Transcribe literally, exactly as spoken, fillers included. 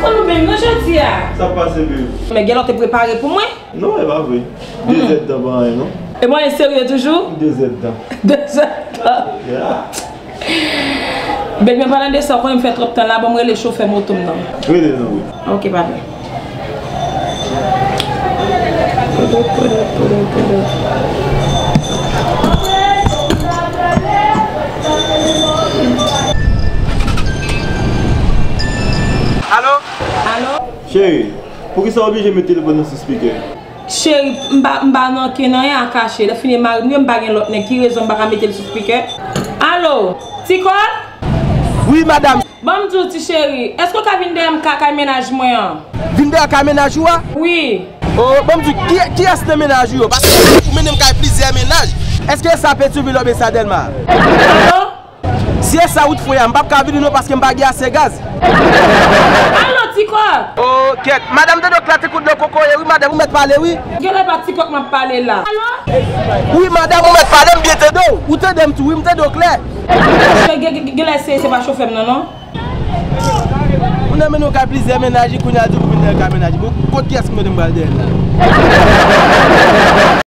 Ou beni non jodi a? Sa pase, baby? Men gen lè w te prepare pou mwen. Non, e pa vre. De zèdtan pa anyen, non. E mwen serye toujou? De zèdtan. De zèdtan. Yeah. Baby, an palan de sa, ou konnen m fè twòp tan la, ban m rele chofè moto m nan. Rele non, wi. Ok, pa vre. Alo? Alo? Cheri, poukisa w oblije met telefòn nan sou spikè? Cheri, m pa, m pa nan ken anyen a kache. Lè fini e mari m ye, m pa gen lòt nèg. Ki rezon m pa ka mete l sou spikè? Alo? Ti kòk? Wi, madanm. Ban m di w, ti cheri, èske w ka vin dèyè m ka, kay mennaj mwen an? Vin dèyè kay mennaj ou a? Wi. O, ban m di w, ki, kiyès nan mennaj ou yo? Paske ou mennen m kay plizyè mennaj. Èske sa Petyonvil oubyen sa Dèlma? Alo? Si e sa wout fre a, m p ap ka vini non paske m pa gen ase gaz. Alo, ti kòk! O, kèt. Madanm, tande w klate kout dlo kokoye, wi, madanm, ou mèt pale, wi. Genlè pa ti kòk m ap pale la. Alo? Wi, madanm, ou mèt pale, m byen tande w. Ou tande m tou, wi, m tande w klè. Gen, gen, gen, genlè se, se pa chofè m nan, non. Moun nan mennen w kay plizyè mennaj, kounye a di w pou vin dèyè kay mennaj. Bon, kot kiyès ki mete m pral dèyè l la?